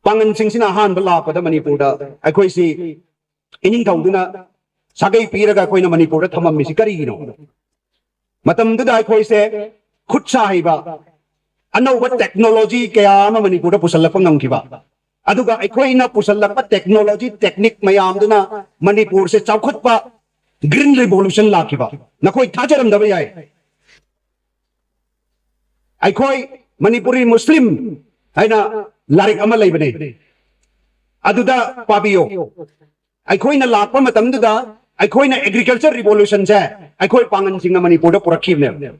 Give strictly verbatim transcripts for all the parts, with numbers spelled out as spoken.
ꯄꯥꯡꯒꯟꯁꯤꯡꯁꯤꯅ ꯑꯍꯥꯟꯕ ꯂꯥꯛꯄꯗ ꯃꯅꯤꯄꯨꯔꯗ ꯑꯩꯈꯣꯏꯁꯤ ꯏꯅꯤꯡꯊꯧꯗꯨꯅ ꯁꯥꯒꯩ ꯄꯤꯔꯒ ꯑꯩꯈꯣꯏꯅ ꯃꯅꯤꯄꯨꯔꯗ ꯊꯝꯃꯝꯃꯤꯁꯤ ꯀꯔꯤꯒꯤꯅꯣ? ꯃꯇꯝꯗꯨꯗ ꯑꯩꯈꯣꯏꯁꯦ ꯈꯨꯠ ꯁꯥ ꯍꯩꯕ, ꯑꯅꯧꯕ ꯇꯦꯛꯅꯣꯂꯣꯖꯤ ꯀꯌꯥ ꯑꯃ ꯃꯅꯤꯄꯨꯔꯗ ꯄꯨꯁꯜꯂꯛꯄ ꯉꯝꯈꯤꯕ, ꯑꯗꯨꯒ ꯑꯩꯈꯣꯏꯅ ꯄꯨꯁꯜꯂꯛꯄ ꯇꯦꯛꯅꯣꯂꯣꯖꯤ ꯇꯦꯛꯅꯤꯛ ꯃꯌꯥꯝꯗꯨꯅ ꯃꯅꯤꯄꯨꯔꯁꯦ ꯆꯥꯎꯈꯠꯄ, ꯒ꯭ꯔꯤꯟ ꯔꯤꯚꯣꯂꯨꯁꯟ ꯂꯥꯛꯈꯤꯕ꯫ ꯅꯈꯣꯏ ꯊꯥꯖꯔꯝꯗꯕ ꯌꯥꯏ꯫ ꯑꯩꯈꯣꯏ ꯃꯅꯤꯄꯨꯔꯤ ꯃꯨꯁꯂꯤꯝ ꯍꯥꯏꯅ ꯂꯥꯏꯔꯤꯛ ꯑꯃ ꯂꯩꯕꯅꯦ, ꯑꯗꯨꯗ ꯄꯥꯕꯤꯌꯨ꯫ ꯑꯩꯈꯣꯏꯅ ꯂꯥꯛꯄ ꯃꯇꯝꯗꯨꯗ ꯑꯩꯈꯣꯏꯅ ꯑꯦꯒ꯭ꯔꯤꯀꯜꯆꯔ ꯔꯤꯚꯣꯂꯨꯁꯟꯁꯦ ꯑꯩꯈꯣꯏ ꯄꯥꯡꯒꯟꯁꯤꯡꯅ ꯃꯅꯤꯄꯨꯔꯗ ꯄꯨꯔꯛꯈꯤꯕꯅꯦꯕ꯫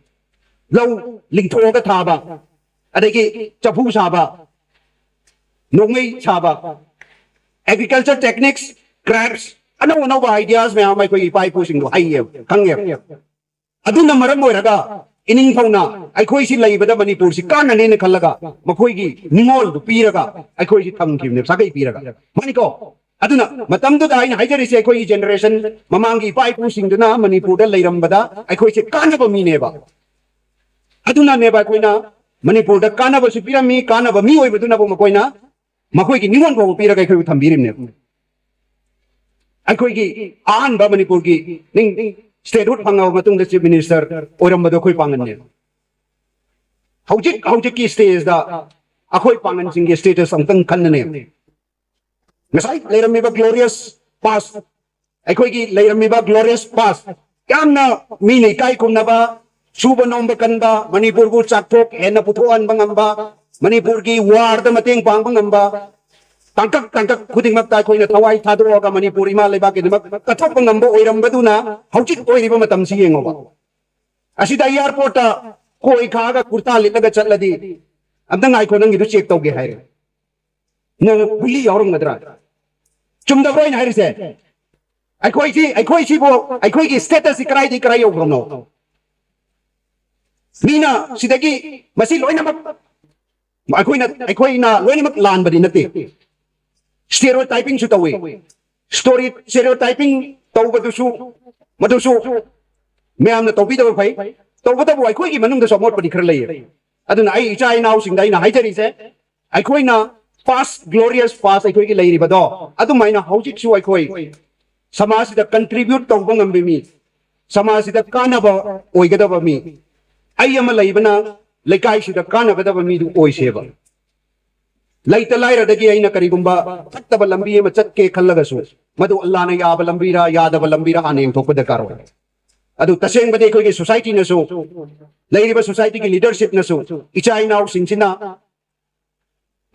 ꯂꯧ ꯂꯤꯡꯊꯣꯛꯑꯒ ꯊꯥꯕ, ꯑꯗꯒꯤ ꯆꯐꯨ ꯁꯥꯕ, ꯅꯣꯡꯃꯩ ꯁꯥꯕ, ꯑꯦꯒ꯭ꯔꯤꯀꯜꯆꯔ ꯇꯦꯛꯅꯤꯛꯁ, ꯀ꯭ꯔꯦꯐꯁ, ꯑꯅꯧ ꯑꯅꯧꯕ ꯑꯥꯏꯗꯤꯌꯥꯁ ꯃꯌꯥꯝ ꯑꯃ ꯑꯩꯈꯣꯏꯒꯤ ꯏꯄꯥ ꯏꯄꯨꯁꯤꯡꯗꯣ ꯍꯩꯌꯦꯕ, ꯈꯪꯉꯦꯕ꯫ ꯑꯗꯨꯅ ꯃꯔꯝ ꯑꯣꯏꯔꯒ ꯏꯅꯤꯡꯊꯧꯅ ꯑꯩꯈꯣꯏꯁꯤ ꯂꯩꯕꯗ ꯃꯅꯤꯄꯨꯔꯁꯤ ꯀꯥꯟꯅꯅꯦꯅ ꯈꯜꯂꯒ ꯃꯈꯣꯏꯒꯤ ꯅꯤꯡꯉꯣꯜꯗꯨ ꯄꯤꯔꯒ ꯑꯩꯈꯣꯏꯁꯤ ꯊꯝꯈꯤꯕꯅꯦꯕ, ꯁꯥꯒꯩ ꯄꯤꯔꯒ꯫ ꯃꯥꯅꯤꯀꯣ? ꯑꯗꯨꯅ ꯃꯇꯝꯗꯨꯗ ꯑꯩꯅ ꯍꯥꯏꯖꯔꯤꯁꯦ, ꯑꯩꯈꯣꯏꯒꯤ ꯖꯦꯅꯦꯔꯦꯁꯟ ꯃꯃꯥꯡꯒꯤ ꯏꯄꯥ ꯏꯄꯨꯁꯤꯡꯗꯨꯅ ꯃꯅꯤꯄꯨꯔꯗ ꯂꯩꯔꯝꯕꯗ ꯑꯩꯈꯣꯏꯁꯦ ꯀꯥꯟꯅꯕ ꯃꯤꯅꯦꯕ꯫ ꯑꯗꯨꯅꯅꯦꯕ ꯑꯩꯈꯣꯏꯅ ꯃꯅꯤꯄꯨꯔꯗ ꯀꯥꯟꯅꯕꯁꯨ ꯄꯤꯔꯝꯃꯤ, ꯀꯥꯟꯅꯕ ꯃꯤ ꯑꯣꯏꯕꯗꯨꯅꯕꯨ ꯃꯈꯣꯏꯅ ꯃꯈꯣꯏꯒꯤ ꯅꯤꯉꯣꯜ ꯐꯥꯎꯕ ꯄꯤꯔꯒ ꯑꯩꯈꯣꯏꯕꯨ ꯊꯝꯕꯤꯔꯤꯕꯅꯦꯕ꯫ ꯑꯩꯈꯣꯏꯒꯤ ꯑꯍꯥꯟꯕ ꯃꯅꯤꯄꯨꯔꯒꯤ ꯅꯤꯡ statehood ꯐꯪꯉꯕ ꯃꯇꯨꯡꯗ chief minister ꯑꯣꯏꯔꯝꯕꯗꯣ ꯑꯩꯈꯣꯏ ꯄꯥꯡꯒꯟꯅꯦ꯫ ꯍꯧꯖꯤꯛ ꯍꯧꯖꯤꯛꯀꯤ stageꯇ ꯑꯩꯈꯣꯏ ꯄꯥꯡꯒꯟꯁꯤꯡꯒꯤ status ꯑꯃꯨꯛꯇꯪ ꯈꯟꯅꯅꯦ꯫ ꯉꯁꯥꯏ ꯂꯩꯔꯝꯃꯤꯕ glorious past, ꯑꯩꯈꯣꯏꯒꯤ ꯂꯩꯔꯝꯃꯤꯕ glorious past, ꯌꯥꯝꯅ ꯃꯤꯅ ꯏꯀꯥꯏ ꯈꯨꯝꯅꯕ, ꯁꯨꯕ ꯅꯣꯝꯕ ꯀꯟꯕ, ꯃꯅꯤꯄꯨꯔꯕꯨ ꯆꯥꯛꯊꯣꯛ ꯍꯦꯟꯅ ꯄꯨꯊꯣꯛꯍꯟꯕ ꯉꯝꯕ, ꯃꯅꯤꯄꯨꯔꯒꯤ warꯗ ꯃꯇꯦꯡ ꯄꯥꯡꯕ ꯉꯝꯕ, ꯇꯥꯡꯀꯛ ꯇꯥꯡꯀꯛ ꯈꯨꯗꯤꯡꯃꯛꯇ ꯑꯩꯈꯣꯏꯅ ꯊꯋꯥꯏ ꯊꯥꯗꯣꯛꯑꯒ ꯃꯅꯤꯄꯨꯔ ꯏꯃꯥ ꯂꯩꯕꯥꯛꯀꯤꯗꯃꯛ ꯀꯠꯊꯣꯛꯄ ꯉꯝꯕ ꯑꯣꯏꯔꯝꯕꯗꯨꯅ ꯍꯧꯖꯤꯛ ꯑꯣꯏꯔꯤꯕ ꯃꯇꯝꯁꯤ ꯌꯦꯡꯉꯣꯕ꯫ ꯑꯁꯤꯗ airportꯇ ꯀꯣꯏ ꯈꯥꯛꯑꯒ ꯀꯨꯔꯇꯥ ꯂꯤꯠꯂꯒ ꯆꯠꯂꯗꯤ, "ꯑꯝꯇ ꯉꯥꯏꯈꯣ, ꯅꯪꯒꯤꯗꯨ check ꯇꯧꯒꯦ" ꯍꯥꯏꯔꯦ꯫ ꯅꯪ ꯒꯨꯂꯤ ꯌꯥꯎꯔꯝꯒꯗ꯭ꯔꯥ? ꯆꯨꯝꯗꯕ꯭ꯔꯣ ꯑꯩꯅ ꯍꯥꯏꯔꯤꯁꯦ? ꯑꯩꯈꯣꯏꯁꯤ, ꯑꯩꯈꯣꯏꯁꯤꯕꯨ, ꯑꯩꯈꯣꯏꯒꯤ statusꯁꯤ ꯀꯗꯥꯏꯗꯒꯤ ꯀꯗꯥꯏ ꯌꯧꯈ꯭ꯔꯕꯅꯣ? ꯃꯤꯅ ꯁꯤꯗꯒꯤ, ꯃꯁꯤ ꯂꯣꯏꯅꯃꯛ ꯑꯩꯈꯣꯏꯅ, ꯑꯩꯈꯣꯏꯅ ꯂꯣꯏꯅꯃꯛ ꯂꯥꯟꯕꯗꯤ ꯅꯠꯇꯦ꯫ Stereotypingꯁꯨ ꯇꯧꯏ꯫ Story, stereotyping ꯇꯧꯕꯗꯨꯁꯨ, ꯃꯗꯨꯁꯨ ꯃꯌꯥꯝꯅ ꯇꯧꯕꯤꯗꯕ ꯐꯩ꯫ ꯇꯧꯕꯇꯕꯨ ꯑꯩꯈꯣꯏꯒꯤ ꯃꯅꯨꯡꯗꯁꯨ ꯑꯃꯣꯠꯄꯗꯤ ꯈꯔ ꯂꯩꯌꯦ꯫ ꯑꯗꯨꯅ ꯑꯩ ꯏꯆꯥ ꯏꯅꯥꯎꯁꯤꯡꯗ ꯑꯩꯅ ꯍꯥꯏꯖꯔꯤꯁꯦ, ꯑꯩꯈꯣꯏꯅ past, glorious past ꯑꯩꯈꯣꯏꯒꯤ ꯂꯩꯔꯤꯕꯗꯣ, ꯑꯗꯨꯃꯥꯏꯅ ꯍꯧꯖꯤꯛꯁꯨ ꯑꯩꯈꯣꯏ ꯁꯃꯥꯖꯁꯤꯗ contribute ꯇꯧꯕ ꯉꯝꯕ ꯃꯤ, ꯁꯃꯥꯖꯁꯤꯗ ꯀꯥꯟꯅꯕ ꯑꯣꯏꯒꯗꯕ ꯃꯤ, ꯑꯩ ꯑꯃ ꯂꯩꯕꯅ ꯂꯩꯀꯥꯏꯁꯤꯗ ꯀꯥꯟꯅꯒꯗꯕ ꯃꯤꯗꯨ ꯑꯣꯏꯁꯦꯕ꯫ ꯂꯩꯇ ꯂꯥꯏꯔꯗꯒꯤ ꯑꯩꯅ ꯀꯔꯤꯒꯨꯝꯕ ꯐꯠꯇꯕ ꯂꯝꯕꯤ ꯑꯃ ꯆꯠꯀꯦ ꯈꯜꯂꯒꯁꯨ, ꯃꯗꯨ ꯑꯜꯂꯥꯅ ꯌꯥꯕ ꯂꯝꯕꯤꯔ ꯌꯥꯗꯕ ꯂꯝꯕꯤꯔ ꯍꯥꯟꯅ ꯌꯦꯡꯊꯣꯛꯄ ꯗꯔꯀꯥꯔ ꯑꯣꯏ꯫ ꯑꯗꯨ ꯇꯁꯦꯡꯕꯗꯤ ꯑꯩꯈꯣꯏꯒꯤ society ꯅꯁꯨ, ꯂꯩꯔꯤꯕ society ꯒꯤ leadership ꯅꯁꯨ ꯏꯆꯥ ꯏꯅꯥꯎꯁꯤꯡꯁꯤꯅ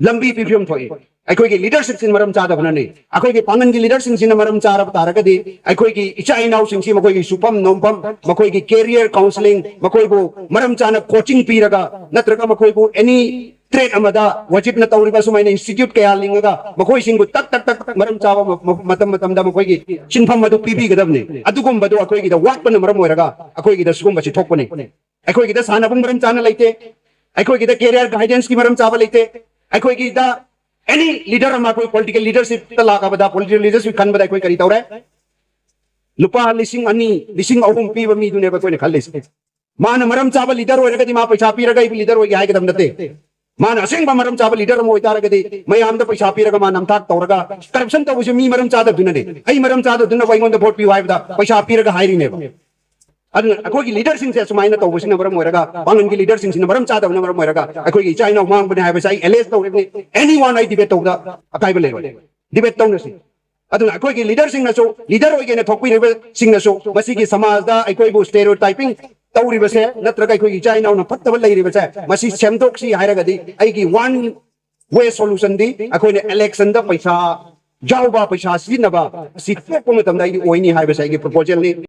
ꯂꯝꯕꯤ ꯄꯤꯐꯝ ꯊꯣꯛꯏ꯫ ꯑꯩꯈꯣꯏꯒꯤ leadership ꯁꯤꯅ ꯃꯔꯝ ꯆꯥꯗꯕꯅꯅꯤ꯫ ꯑꯩꯈꯣꯏꯒꯤ ꯄꯥꯡꯒꯜꯒꯤ leader ꯁꯤꯡꯁꯤꯅ ꯃꯔꯝ ꯆꯥꯔꯕ ꯇꯥꯔꯒꯗꯤ ꯑꯩꯈꯣꯏꯒꯤ ꯏꯆꯥ ꯏꯅꯥꯎꯁꯤꯡꯁꯤ ꯃꯈꯣꯏꯒꯤ ꯁꯨꯐꯝ ꯅꯣꯝꯐꯝ, ꯃꯈꯣꯏꯒꯤ career counselling, ꯃꯈꯣꯏꯕꯨ ꯃꯔꯝ ꯆꯥꯅ coaching ꯄꯤꯔꯒ ꯅꯠꯇ꯭ꯔꯒ ꯃꯈꯣꯏꯕꯨ any trade ꯑꯃꯗ ꯋꯥꯖꯤꯕꯅ ꯇꯧꯔꯤꯕ ꯁꯨꯃꯥꯏꯅ institute ꯀꯌꯥ ꯂꯤꯡꯉꯒ ꯃꯈꯣꯏꯁꯤꯡꯕꯨ ꯇꯛ ꯇꯛ ꯇꯛ ꯇꯛ ꯃꯔꯝ ꯆꯥꯕ ꯃ-, ꯃ-, ꯃꯇꯝ ꯃꯇꯝꯗ ꯃꯈꯣꯏꯒꯤ ꯁꯤꯟꯐꯝ ꯑꯗꯨ ꯄꯤꯕꯤꯒꯗꯕꯅꯤ꯫ ꯑꯗꯨꯒꯨꯝꯕꯗꯨ ꯑꯩꯈꯣꯏꯒꯤꯗ ꯋꯥꯠꯄꯅ ꯃꯔꯝ ꯑꯣꯏꯔꯒ ꯑꯩꯈꯣꯏꯒꯤꯗ ꯁꯤꯒꯨꯝꯕꯁꯤ ꯊꯣꯛꯄꯅꯤ꯫ ꯑꯩꯈꯣꯏꯒꯤꯗ ꯁꯥꯟꯅꯕꯨꯡ ꯃꯔꯝ ꯆꯥꯅ ꯂꯩꯇꯦ, ꯑꯩꯈꯣꯏꯒꯤꯗ career guidance ꯀꯤ ꯃꯔꯝ ꯆꯥꯕ ꯂꯩꯇꯦ, ꯑꯩꯈꯣꯏꯒꯤꯗ any leader ꯑꯃ ꯑꯩꯈꯣꯏ political leadership ꯇ ꯂꯥꯛꯑꯕꯗ, political leadership ꯈꯟꯕꯗ ꯑꯩꯈꯣꯏ ꯀꯔꯤ ꯇꯧꯔꯦ? ꯂꯨꯄꯥ ꯂꯤꯁꯤꯡ ꯑꯅꯤ, ꯂꯤꯁꯤꯡ ꯑꯍꯨꯝ ꯄꯤꯕ ꯃꯤꯗꯨꯅꯦꯕ ꯑꯩꯈꯣꯏꯅ ꯈꯜꯂꯤꯁꯦ꯫ ꯃꯥꯅ ꯃꯔꯝ ꯆꯥꯕ leader ꯑꯣꯏꯔꯒꯗꯤ ꯃꯥ ꯄꯩꯁꯥ ꯄꯤꯔꯒ ꯑꯩꯕꯨ leader ꯑꯣꯏꯒꯦ ꯍꯥꯏꯒꯗꯕ ꯅꯠꯇꯦ꯫ ꯃꯥꯅ ꯑꯁꯦꯡꯕ ꯃꯔꯝ ꯆꯥꯕ leader ꯑꯃ ꯑꯣꯏꯇꯥꯔꯒꯗꯤ ꯃꯌꯥꯝꯗ ꯄꯩꯁꯥ ꯄꯤꯔꯒ ꯃꯥ ꯅꯝꯊꯥꯛ ꯇꯧꯔꯒ corruption ꯇꯧꯕꯁꯦ ꯃꯤ ꯃꯔꯝ ꯆꯥꯗꯕꯗꯨꯅꯅꯦ꯫ ꯑꯩ ꯃꯔꯝ ꯆꯥꯗꯕꯗꯨꯅ ꯑꯩꯉꯣꯟꯗ vote ꯄꯤꯌꯨ ꯍꯥꯏꯕꯗ ꯄꯩꯁꯥ ꯄꯤꯔꯒ ꯍꯥꯏꯔꯤꯅꯦꯕ꯫ ꯑꯗꯨꯅ ꯑꯩꯈꯣꯏꯒꯤ leader ꯁꯤꯡꯁꯦ ꯑꯁꯨꯃꯥꯏꯅ ꯇꯧꯕꯁꯤꯅ ꯃꯔꯝ ꯑꯣꯏꯔꯒ, ꯄꯥꯡꯒꯜꯒꯤ leader ꯁꯤꯡꯁꯤꯅ ꯃꯔꯝ ꯆꯥꯗꯕꯅ ꯃꯔꯝ ꯑꯣꯏꯔꯒ ꯑꯩꯈꯣꯏꯒꯤ ꯏꯆꯥ ꯏꯅꯥꯎ ꯃꯥꯡꯕꯅꯦ ꯍꯥꯏꯕꯁꯦ ꯑꯩ allege ꯇꯧꯔꯤꯕꯅꯤ꯫ Anyone ꯑꯩ debate ꯇꯧꯕꯗ ꯑꯀꯥꯏꯕ ꯂꯩꯔꯣꯏ꯫ Debate ꯇꯧꯅꯁꯤ꯫ ꯑꯗꯨꯅ ꯑꯩꯈꯣꯏꯒꯤ leader ꯁꯤꯡꯅꯁꯨ, leader ꯑꯣꯏꯒꯦꯅ ꯊꯣꯛꯄꯤꯔꯤꯕꯁꯤꯡꯅꯁꯨ ꯃꯁꯤꯒꯤ ꯁꯃꯥꯖꯗ ꯑꯩꯈꯣꯏꯕꯨ stereotyping ꯇꯧꯔꯤꯕꯁꯦ ꯅꯠꯇ꯭ꯔꯒ ꯑꯩꯈꯣꯏꯒꯤ ꯏꯆꯥ ꯏꯅꯥꯎꯅ ꯐꯠꯇꯕ ꯂꯩꯔꯤꯕꯁꯦ ꯃꯁꯤ ꯁꯦꯝꯗꯣꯛꯁꯤ ꯍꯥꯏꯔꯒꯗꯤ ꯑꯩꯒꯤ one way solution ꯗꯤ ꯑꯩꯈꯣꯏꯅ election ꯗ ꯄꯩꯁꯥ ꯌꯥꯎꯕ, ꯄꯩꯁꯥ ꯁꯤꯖꯤꯟꯅꯕ ꯑꯁꯤ ꯇꯣꯛꯄ ꯃꯇꯝꯗ ꯑꯩꯒꯤ ꯑꯣꯏꯅꯤ ꯍꯥꯏꯕꯁꯦ ꯑꯩꯒꯤ proposal ꯅꯤ꯫